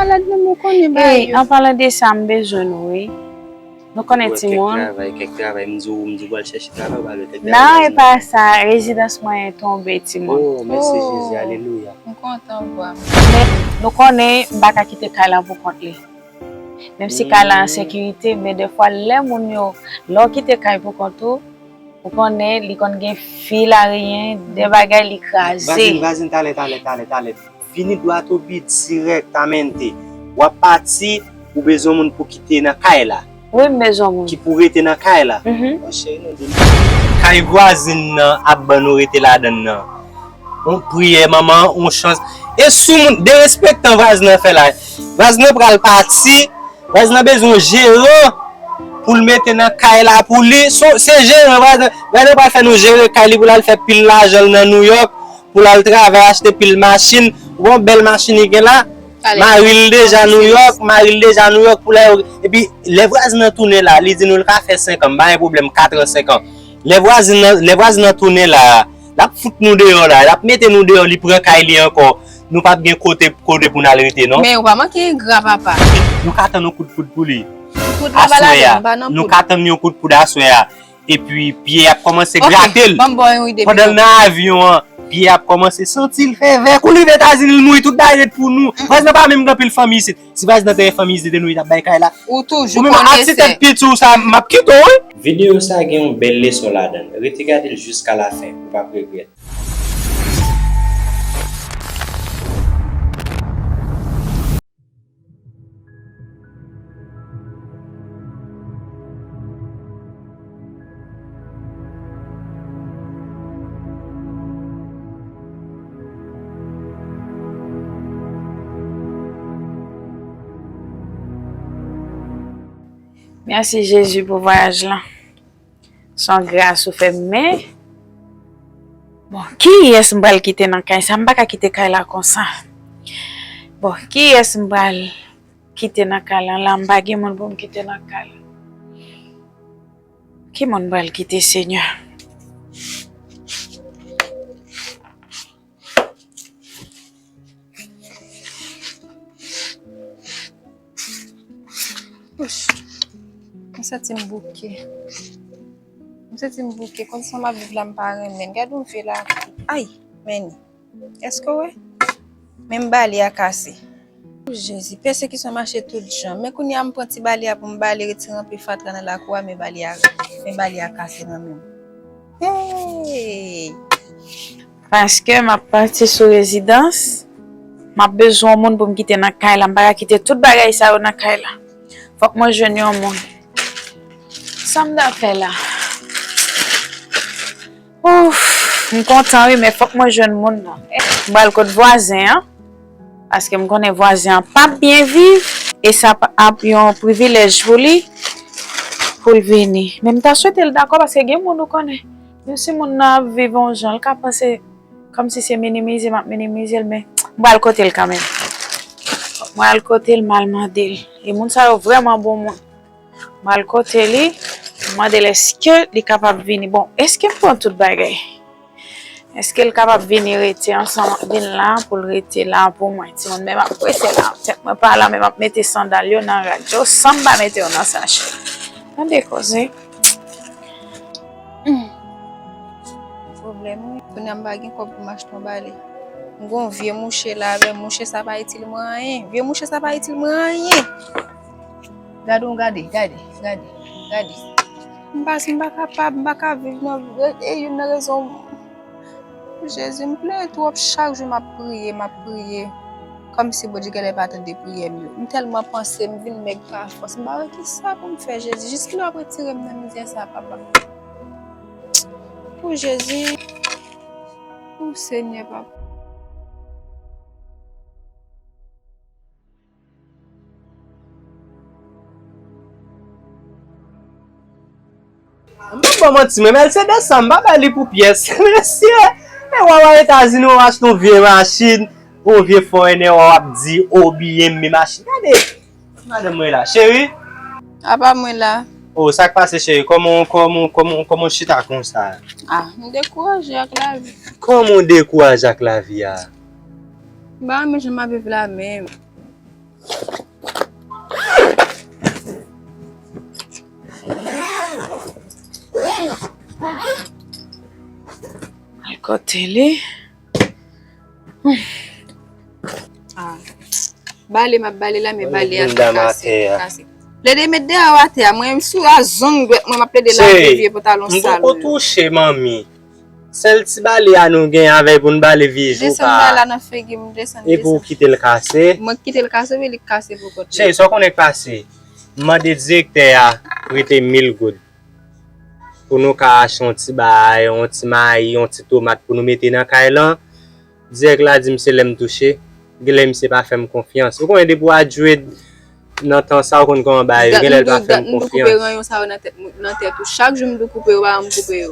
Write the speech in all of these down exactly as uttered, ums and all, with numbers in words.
Malad menm ou konnen bagay yo. An palan de sa, m bezwen nou, wi. Nou konnen timoun. Kèk travay, kèk travay, m di w, m di w pral chèche travay, w pral wè kèk travay. Non, e pa sa, rezidans mwen tonbe, timoun. Oh, mèsi Jezi, alelouya. M kontan vwa m. Men, nou konnen, m pa ka kite kay lan pou kont li. Menm si kay lan an sekirite, men defwa, lè moun yo, lè w kite kay pou kont ou, ou konnen, li konn gen fil ariyen, de bagay li kraze. Vwazin, vwazin, talè, talè, talè, talè. Vini dwat o bi dirèktamente. W ap pati, ou bezwen moun pou kite nan kay la. Wi, m bezwen moun. Ki pou rete nan kay la. Mhm. Bon, cheri, nou di kay vwazin nan ap ban nou rete ladan l nan. On priyè, manman, on chans. E sou moun, derespektan vwazin nan fè la. Vwazin nan pral pati, vwazin nan bezwen yon jeran pou l mete nan kay la pou li. So, se jeran, vwazin, vwazin nan pral fè nou jere kay li pou l al fè pil lajan l nan Nouyòk, pou l al travay, achte pil machin. Ou wè yon bèl machin li gen la, mari l deja Nouyòk, mari l deja Nouyòk pou lè yo. Epi, lè vwazin nan tounen la, li di nou l ka fè senk an, m pa gen pwoblèm, kat an, senk an. Lè vwazin nan, lè vwazin nan tounen la, l ap fout nou deyò la, l ap mete nou deyò, li pran kay li ankò. Nou p ap gen kote, kote pou n al rete, non. Men ou pa manke engra, papa. Nou ka tann yon kout poud pou li. Aswè a, nou ka tann yon kout poud aswè a. Epi, pye ap kòmanse grate l. Pandan l nan avyon an, pye ap kòmanse santi l fè vè. Kou li rive Etazini, l mouri, tout bagay ret pou nou. Vwazin nan pa menm gen anpil fanmi isit. Si vwazin nan te gen fanmi isit, e nou, li t ap bay kay la. Ou toujou konnen se. Ou menm ak ti tèt piti w sa, m ap kite w, wi. Videyo sa gen yon bèl leson ladan l. Rete gade l jiska lafen, ou p ap regrèt. Mèsi Jezi pou vwayaj lan. Se yon gras ou fè m, men, bon, kiyès m pral kite nan kay sa? M pa ka kite kay la konsa. Bon, kiyès m pral kite nan kay la? La, m pa gen moun pou m kite nan kay la. Ki moun m pral kite, Senyè? Ouch. M santi m bouke. M santi m bouke. Kondisyon m ap viv la, m pa renmen l. Gade yon vye la. Ay, men. Èske w wè? Men m bale a kase. O Jezi, pèsekisyon mache tout jan. Men kounye a m pran ti bale a pou m bale, retire anpil fatra nan lakou a, men bale a, men bale a kase nan men m. Hey! Paske m ap pati sou rezidans, m ap bezwen yon moun pou m kite nan kay la. M pa ka kite tout bagay sa yo nan kay la. Fòk mwen jwenn yon moun. Sa m ta fè la? Ouf, m kontan wi, men fòk mwen jwenn moun nan. M pral kot vwazen an, paske m konnen vwazen an p ap byen viv, e sa p ap yon privilèj pou li, pou l vini. Men m ta swete l dakò, paske gen moun ou konnen, menm si moun nan ap viv yon jan, l ka panse kòmsi se minimize m ap minimize l, men m pral kote l kanmenm. M pral kote l, m al mande l. E moun sa yo vrèman bon moun. M al kote li, m mande l èske li kapab vini. Bon, èske m pran tout bagay? Èske l kapab vini rete ansanm, vin la pou l rete la pou mwen? Timoun, men m ap prese la, tèt mwen pa la, men m ap mete sandal yo nan rad yo, san m pa mete yo nan sachè. Tande koze. Hmm. Pwoblèm, wi. Kounye a m pa gen kòb pou m achte yon bale. M gon vye mouche la avè m, mouche sa pa itil mwen anyen. Vye mouche sa pa itil mwen anyen. Gade w, gade, gade, gade, gade. M pa, m pa kapab, m pa ka viv nan, e, e youn nan rezon. Jezi, m plenyen twòp, chak jou m ap priye, m ap priye. Kòmsi Bondye genlè pa tande priyè m yo. M tèlman panse, m vin mèg pa fòs. M pa wè kisa pou m fè, Jezi. Jis kilè w ap retire m nan mizè sa, papa? O Jezi. O Senyè, papa. M p ap ba w manti, mwen, Mèlsedes sa, m pa bay li pou pyès. Mesye, e w al Etazini, w achte yon vye machin, yon vye Foreigner, w ap di, o, byen, m, machin. Gade, madanm mwen la, cheri. Apa mwen la? O, sa k pase, cheri? Kòman, kòman, kòman, kòman w chita konsa? A, m dekouraje ak lavi. Kòman w dekouraje ak lavi a? M pa renmen jan m ap viv la menm. Al kote li. Ah. Bale, m ap bale la, men bale a te kase, te kase. Plede met deyò atè a, mwen menm sou a zong dwèt mwen, m ap plede lave vye pantalon sal. M poko touche, manmi. Sèl ti bale a nou gen avè l pou n bale vye jou pa. Desann bale la nan figi m, desann, desann. Epi w kite l kase? Mwen kite l kase, wi, li kase pou kont li. Cheri, sa w konnen k pase? M mande direktè a prete mil goud pou nou ka achte yon ti bay, yon ti mayi, yon ti tomat pou nou mete nan kay lan. Dirèk la di m se lè m touche, genlè misye pa fè m konfyans. Ou konnen depi w adjwe nan tan sa, ou konn kòman bagay yo, genlè l pa fè m konfyans. M tou koupe ranyon sa yo nan tèt, nan tèt ou. Chak jou m tou koupe yo, pa janm koupe yo.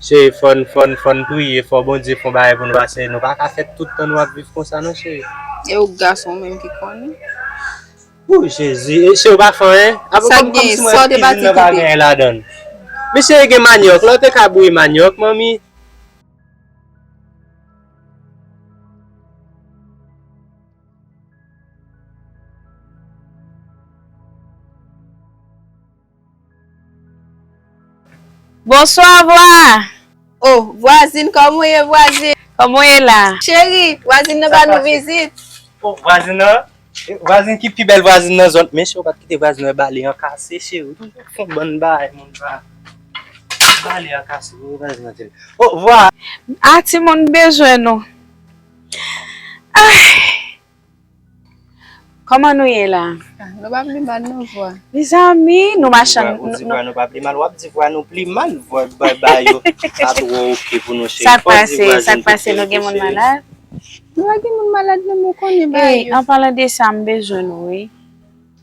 Cheri, fò n, fò n, fò n priye, fò Bondye fè yon bagay pou nou, paske nou pa ka fè tout tan nou ap viv konsa non, cheri. E ou gason menm ki konnen. Ou Jezi, e cheri, ou pa fè anyen? Apa kòm, kòm si mwen kizin nan pa gen anyen ladan l. Mesye gen manyòk, la w te ka bouyi manyòk, manmi. Bonswa, vwa. Oh, vwazin, kòman w ye, vwazin? Kòman w ye la? Cheri, vwazin nan ba nou vizit. Oh, vwazin nan? Vwazin ki pi bèl vwazin nan zòn. Men cheri, ou pa t kite vwazin nan bale an kase, cheri. Ou toujou fè yon bann bagay, moun pa. Bale an kase, vwazin nan te. Oh, vwa. A, timoun, m bezwen nou. Ay. Kòman nou ye la? Ah, nou pa pli mal non, vwa. Mezanmi, nou machann. Ou di vwa nou pa pli mal, w ap di vwa nou pli mal, vwa ba, ba yo pa twò oke pou nou, cheri. Sa k pase, sa k pase, nou gen moun malad? Nou pa gen moun malad non, men w konnen bagay yo. An palan de sa, m bezwen nou, wi.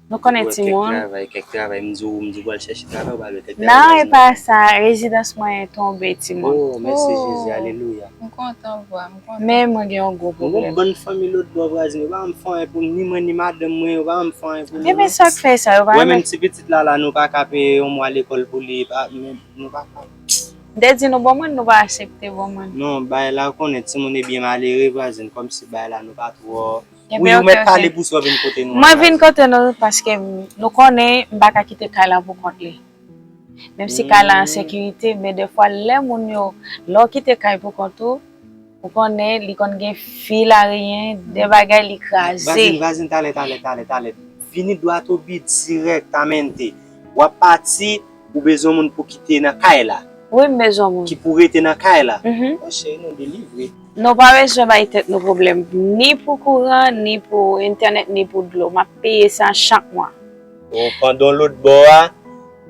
Nou konnen timoun. Kèk travay, kèk travay, m di w, m di w pral chèche travay, ou pa lwe kèk travay. Non, e pa sa, rezidans mwen tonbe, timoun. Oh, mèsi Jezi, alelouya. M kontan vwa, m kontan. Men mwen gen yon gwo pwoblèm. Mwen gen yon bann fanmi lòt bò vwazin, yo pa janm fè anyen pou m, ni mwen, ni madanm mwen, yo pa janm fè anyen pou nou. Ebyen, sa k fè sa, yo pa janm. Wè, menm ti pitit la, la, nou pa ka peye yon mwa lekòl pou li, pa, men nou pa ka. M te di nou ban mwen, nou pa aksepte ban mwen. Non, bagay la, ou konnen, timoun e byen malere, vwazin, kòmsi bagay la, nou pa twò. Wi, ou mèt pale pou sa w vin kote nou an. Mwen vin kote nou paske m, nou konnen m pa ka kite kay la pou kont li. Menm si kay la an sekirite, men defwa lè moun yo, lè w kite kay pou kont ou, ou konnen li konn gen fil ariyen, de bagay li kraze. Vwazin, vwazin, talè, talè, talè, talè. Vini dwat o bi dirèktamente. W ap pati, ou bezwen moun pou kite nan kay la. Wi, m bezwen moun. Ki pou rete nan kay la. Mhm. Monchè, nou delivre. Nou pa bezwen bay tèt nou pwoblèm, ni pou kouran, ni pou entènèt, ni pou dlo. M ap peye sa chak mwa. Bon, pandan lòt bò a,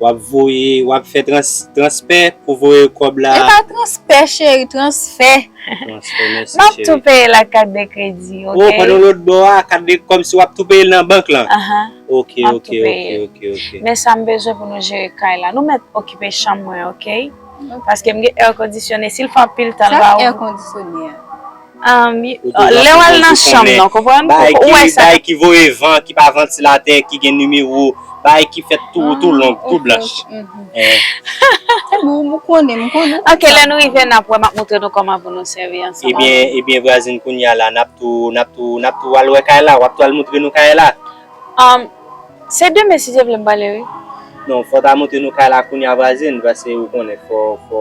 w ap voye, w ap fè trans-, transfè pou voye kòb la. E pa transfè, cheri, transfè. Transfè, mèsi, cheri. M ap tou peye l ak kat de kredi, oke? Oh, pandan lòt bò a, kat de, kòmsi w ap tou peye l nan bank lan. Ahan. Oke, oke, oke, oke, oke. Men sa m bezwen pou nou jere kay la. Nou mèt okipe chanm mwen, oke? Paske m gen air conditionné, si l fè anpil tan, l va. Sa air conditionné a? Lè w al nan chanm nan, konprann? Ou wè sa. Bagay ki voye van, ki pa vantilatè, ki gen nimewo, bagay ki fèt tou, tou long, tou blanch. M konnen, m konnen. Oke, lè nou rive, n ap wè, m ap montre nou kòman pou nou sèvi ansanm avè l. Ebyen, ebyen, vwazin, kounye a la, n ap tou, n ap tou, n ap tou al wè kay la, w ap tou al montre nou kay la. Um, se demen si Dye vle m prale, wi. Non, fò w ta montre nou kay la kounye a vwazin, paske ou konnen, fò, fò,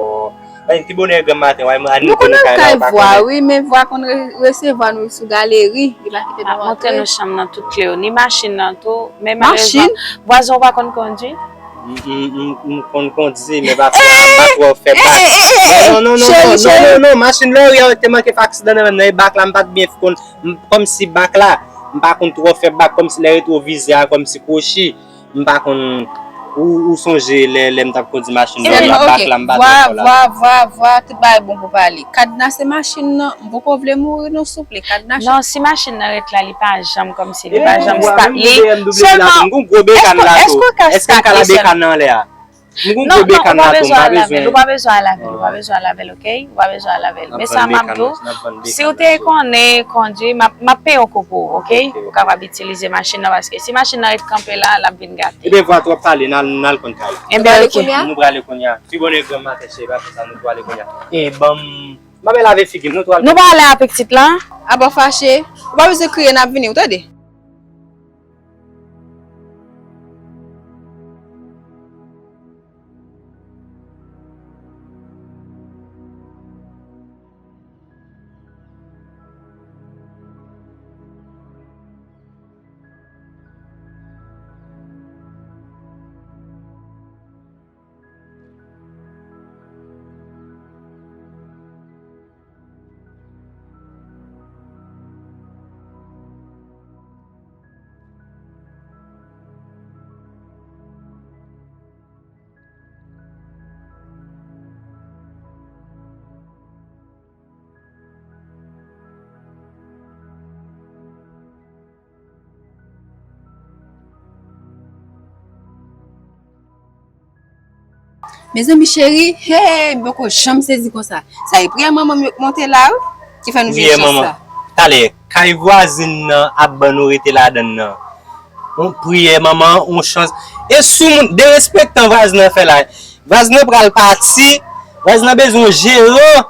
pi bonè granm maten, w a montre nou kay la, ou pa konnen. Nou konn al kay vwa, wi, men vwa konn re-, resevwa nou sou galeri, li pa kite nou antre. M ap montre nou chanm nan tout kle yo, ni machin nan tou, men malerezman, vwazen w pa konn kondwi? M, m, m, m konn kondwi, men pafwa, m pa twò fè bak. Non, non, non, non, non, non, non, machin lòri a te manke fè aksidan nan menm nan, e bak la, m pa t byen konn. M, kòmsi bak la, m pa konn twò fè bak, kòmsi lè retwovizè a, kòmsi kwochi, m pa konn, ou, ou sonje lè, lè m t ap kondwi machin nan la, bak la, m pa twò fè la. Vwa, vwa, vwa, tout bagay bon pou pale. Kadnase machin nan, m poko vle mouri non, souple, kadnase. Non, si machin nan ret la, li pa janm kòmsi, li pa janm start. Li sèlman, èske, èske w ka start li sèlman? M gon gwo bekàn la tou, m pa bezwen. Non, non, ou pa bezwen al lave l, ou pa bezwen al lave l, ou pa bezwen al lave l, oke? Ou pa bezwen al lave l. Men sa m ap di w, si w te konnen kondwi, m ap, m ap peye yon kou pou ou, oke? Ou kapab itilize machin nan, paske si machin nan ret kanpe la, l ap vin gate. Ebyen, vwa twòp pale, n al, n al konn kay. Ebyen, oke. Nou prale kounye a. Pi bonè granm maten, cheri, pa fè sa, nou prale kounye a. E, ban m, m ap lave figi m, nou twòp. Nou pa ale a pitit lan? Apa fache? Ou pa bezwen kriye, n ap vini, ou tande? Mezanmi cheri, hey, m poko janm sezi konsa. Sa e priyè manman m yo k monte la wi, ki fè nou jwenn chans sa. Talè, kay vwazin nan ap ban nou rete ladan l nan. On priyè manman, on chans. E sou moun derespektan vwazin nan fè la. Vwazin nan pral pati, vwazin nan bezwen yon jeran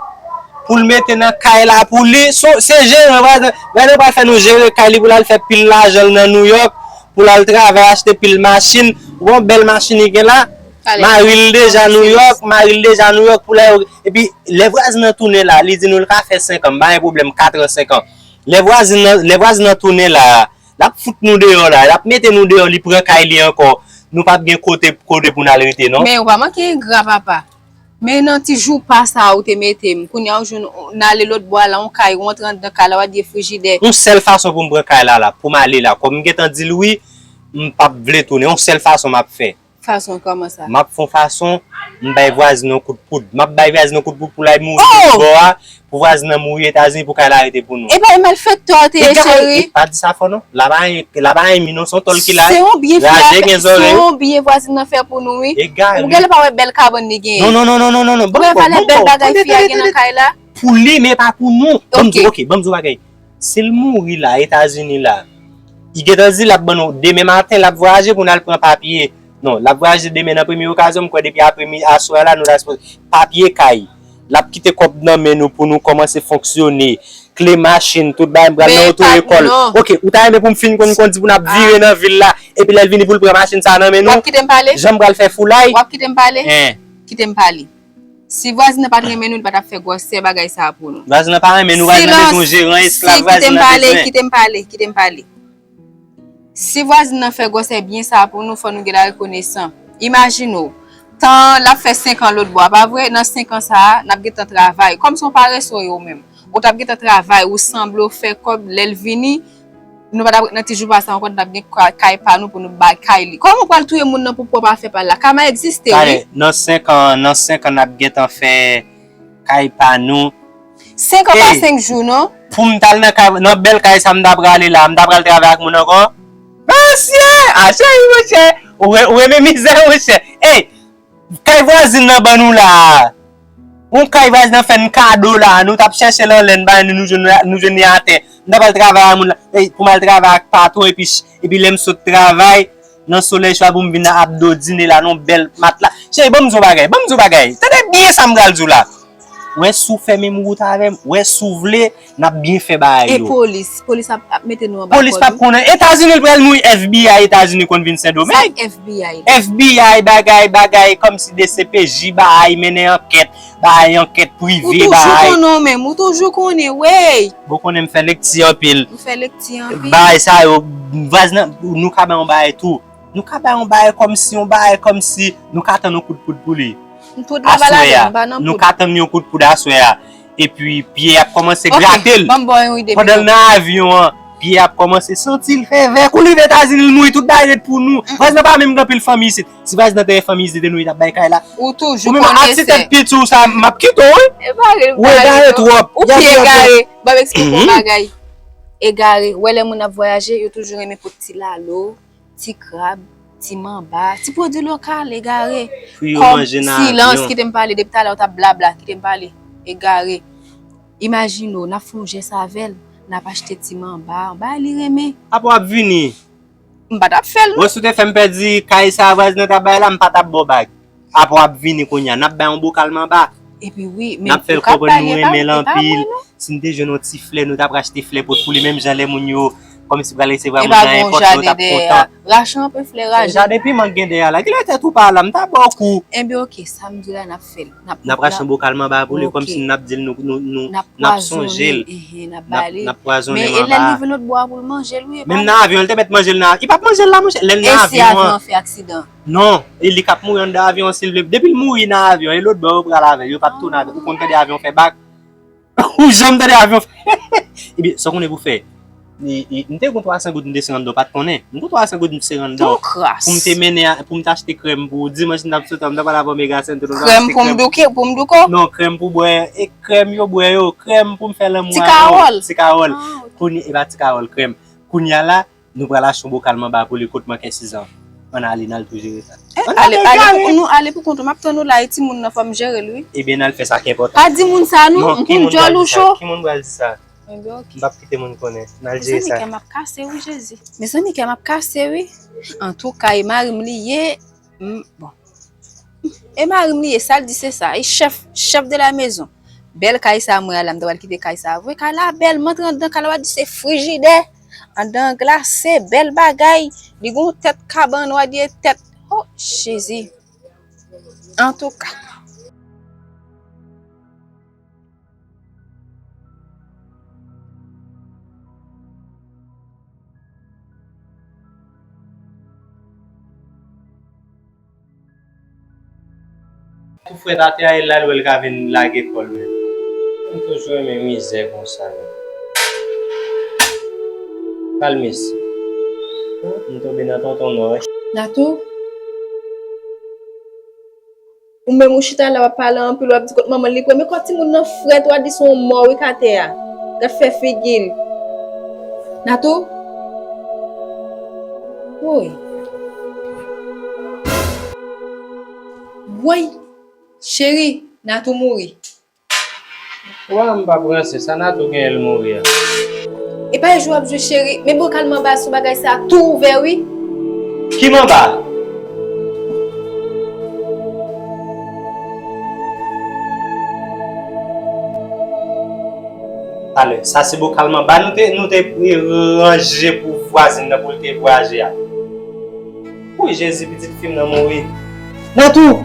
pou l mete nan kay la pou li. So, se jeran vwazin, vwazin nan pral fè nou jere kay li pou l al fè pil lajan l nan Nouyòk, pou l al travay achte pil machin. Ou wè yon bèl machin li gen la? Mari l deja Nouyòk, mari l deja Nouyòk pou lè yo. Epi lè vwazin nan tounen la, li di nou l ka fè senk an, m pa gen pwoblèm, katran, senk an. Lè vwazin nan, lè vwazin nan tounen la, l ap fout nou deyò la, l ap mete nou deyò, li pran kay li ankò. Nou p ap gen kote, kote pou n al rete non. Men ou pa manke engra papa. Men nan ti joupa sa a ou te mete m, kounye a ou jwenn n ale lòt bò a la, yon kay, ou antre anndan kay la, w ap di e frijidè. Yon sèl fason pou m pran kay la la, pou m ale la, kòm m gentan di l wi, m p ap vle tounen, yon sèl fason m ap fè. Fason kòman sa? M ap fè yon fason, m bay vwazin nan kout poud. M ap bay vwazin nan kout poud pou l al mouri lòt bò a, pou vwazin nan mouri Etazini, pou kay la rete pou nou. E pa malfektè w te ye cheri. Pa di sa fò non. La pa enmi non, se yon tòl ki la. Se yon byen fi a fè, se yon byen vwazin nan fè pou nou wi. Ou genlè pa wè bèl kabann li genyen. Non, non, non, non, non, non, non. Ou genlè pa wè bèl bagay fi a gen nan kay la. Pou li, men pa pou nou. Ban m di, ok, ban m di w bagay. Si l mouri la, Etazini la, li gentan di l ap ban nou, demen maten, l ap vwayaje pou n al pran papye. Non, l ap vwayaje demen nan premye okazyon, m kwè depi apremi, aswè la, nou ta sipoze, papye kay. L ap kite kòb nan men nou pou nou kòmanse fonksyone. Kle machin, tout bagay, m pral nan oto ekòl. Ok, ou ta renmen pou m fin konn kondi pou n ap vire nan vil la, epi lè l vini pou l pran machin sa nan men nou? W ap kite m pale? Jan m pral fè foulay? W ap kite m pale? Kite m pale. Si vwazin nan pa t renmen nou, li pa t ap fè gwosè bagay sa a pou nou. Vwazin nan pa renmen nou, vwazin nan bezwen yon jeran, esklav vwazin nan bezwen. Kite m pale, kite m pale, kite m pale. Si vwazin nan fè gwosè byen sa a pou nou, fò nou gen larekonesan. Imajine w, tan l ap fè senk an lòt bò a, pa vre? Nan senk an sa a, n ap gentan travay. Kòm se yon parese w ye ou menm. Ou t ap gentan travay, ou sanble w fè kòb, lè l vini, nou pa t ap ret nan ti joupa sa ankò, n t ap gen kay pa nou pou nou bay kay li. Kòman w pral touye moun nan pou pwòp afè pa l la? Kama egziste wi. Talè, nan senk an, nan senk an n ap gentan fè kay pa nou. Senk an pa senk jou non. Pou m t al nan kay, nan bèl kay sa m ta prale la, m ta pral travay ak moun ankò? Mesye! A cheri monchè, ou renmen mizè monchè. Ey, kay vwazin nan ban nou la a. Yon kay vwazin nan fè n kado la a, nou t ap chèche l anlè, n pa jwenn li, nou jwenn li atè. M ta pral travay ak moun la, ey, pou m al travay ak patwon, epi, epi lè m sot travay, nan solèy chwa pou m vin ap dodine la, nan yon bèl matla. Cheri, ban m di w bagay, ban m di w bagay. Tande byen sa m pral di w la. Wè si w fè menm wout avè m, wè si w vle, n ap byen fè bagay yo. E polis, polis ap, ap mete nou anba kòd wi. Polis p ap konnen. Etazini l pral mouri, FBI Etazini konn vin Sendomeng. Sa FBI la? FBI bagay, bagay, kòmsi DCPJ bay, mennen ankèt, bay ankèt prive, bay. Ou toujou konnen w menm, ou toujou konnen, wey. Bon konnen m fè lekti anpil. M fè lekti anpil. Bagay sa yo, vwazin nan, nou ka bay yon bagay tou. Nou ka bay yon bagay kòmsi, yon bagay kòmsi, nou ka tann yon kout poud pou li. Aswè a, nou ka tann yon kout poud aswè a. Epi, pye ap kòmanse grate l. Pandan l nan avyon an, pye ap kòmanse santi l fè vè. Kou l rive Etazini, l mouri, tout bagay ret pou nou. Vwazin nan pa menm gen anpil fanmi isit. Si vwazin nan te gen fanmi isit, e nou li t ap bay kay la. Ou menm ak ti tèt piti w sa, m ap kite w wi. Ou egare twòp. Ou pye egare. Ban m eksplike w yon bagay. Egare. Wè lè moun ap vwayaje, yo toujou renmen pot ti lalo, ti krab, ti manba, ti pwodui lokal, egare. Pou yo manje nan avyon. Kòm silans, kite m pale, depi talè w t ap blabla, kite m pale, egare. Imajine w, n ap fè yon jès avè l, n ap achte ti manba, yon bagay li renmen. Apa w ap vini? M pa t ap fè l non. Bon, si w te fè m pèdi kay sa a vwazin nan t ap bay la, m pa t ap ba w bag. Apa w ap vini kounye a, n ap bay yon bokal manba. Epi wi, men ou ka bay, e pa, e pa mwen non. N ap fè l konprann nou renmen l anpil. Si n te jwenn yon ti flè, nou t ap rachte flè pot pou li, menm jan lè moun yo kòmsi pral resevwa moun nan enpòt, yo t ap kontan. Rache anpe flè raje. Jaden piman k gen dèyè a la. Kilè tèt ou pa la, m ta ba w kou. Enben, oke, sa m di w la, n ap fè l. N ap rache yon bokal manba pou li, kòmsi n ap di l nou, nou, nou, n ap sonje l. N ap pwazonnen manba. Men e lè l rive lòt bò a pou l manje l, wi, e pa nou. Menm nan avyon, li te mèt manje l nan, li p ap manje l la, monchè. Lè l nan avyon an. E si avyon an fè aksidan? Non, e li k ap mouri anndan avyon an, si l vle. Depi l mouri nan avyon, e lòt bò yo pral avè l, yo p ap tounen avè l. Ou konn tande avyon fè bak? Ou janm tande avyon fè? Ebyen, sa w konnen pou w fè? E, e, m te gon twa san goud m te sirann do, pa t konnen. M gon twa san goud m sirann do. Pou m te mennen a, pou m te achte krèm pou ou. Dimanch m t ap soti, m t ap al avè w Mega Center, m t ap achte krèm. Krèm pou m douke, pou m douke w? Non, krèm pou bwè. E krèm yo bwè yo. Krèm pou m fè lanmou a yo. Ti Kawòl. Ti Kawòl. Ah, ok. Kounye, e pa Ti Kawòl, krèm. Kounye a la, nou pral achte yon bokal manba pou li kot manke sizan. Ann ale, n al tou jere sa. Ale, ale pou, nou ale pou kont ou. M ap tann ou la, e timoun nan, fò m jere l, wi. Ebyen, n al fè sa ki enpòtan. Pa di moun sa, non. Non, m konn djòl ou cho. Ki moun pral di sa? Ebyen, oke. M p ap kite moun konnen. N al jere sa. Mezanmi, kè m ap kase, wi, Jezi. Mezanmi, kè m ap kase, wi. Antouka, e mari m li ye. M, bon. E mari m li ye, sa l di se sa. E chèf, chèf de la maison. Bèl kay sa mwen la, m ta pral kite kay sa vre. Kay la bèl, m antre anndan kay la, w a di se frijidè. Anndan glase, bèl bagay. Li gon tèt kabann, w a di e tèt. Oh, Jezi. Antouka. Tou frèt atè a, e la l wè l ka vin lage kò l menm. M toujou renmen mizè konsa menm. Kalmis. M tonbe nan tonton Nò. Natou? Ou menm ou chita la w ap pale anpil, w ap di kot manman l li pran. Men kò timoun nan frèt, w a di se yon mò wi k atè a. Gad fè figi l. Natou? Woy. Woy. Cheri, Natou mouri. Wa, m p ap ranse, sa Natou genyen l mouri a? E pa jwe w ap jwe cheri, men bokal manba sou bagay sa tou ouvè wi. Ki manba? Talè, sa se bokal manba nou te, nou te ranje pou vwazin nan pou l te vwayaje a. Wi, Jezi, pitit fi m nan mouri. Natou!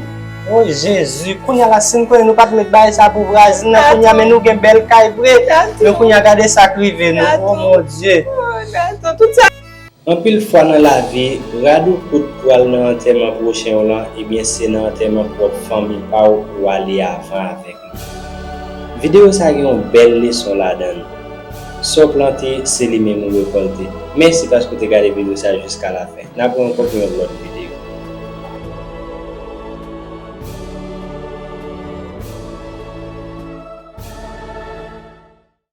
O Jezi, kounye a la, si n konnen nou pa t met bagay sa pou vwazin nan, kounye a, men nou gen bèl kay vre. Men kounye a, gade sa k rive nou. O mon Dye. Anpil fwa nan lavi, rad ou kout pou al nan antèman pwochen w lan, ebyen, se nan antèman pwòp fanmi pa w pou w ale avan avèk li. Videyo sa gen yon bèl leson ladan l. Sa w plante, se li menm ou rekòlte. Mèsi paske w te gade videyo sa jiska lafen. N ap wè ankò pou yon lòt videyo.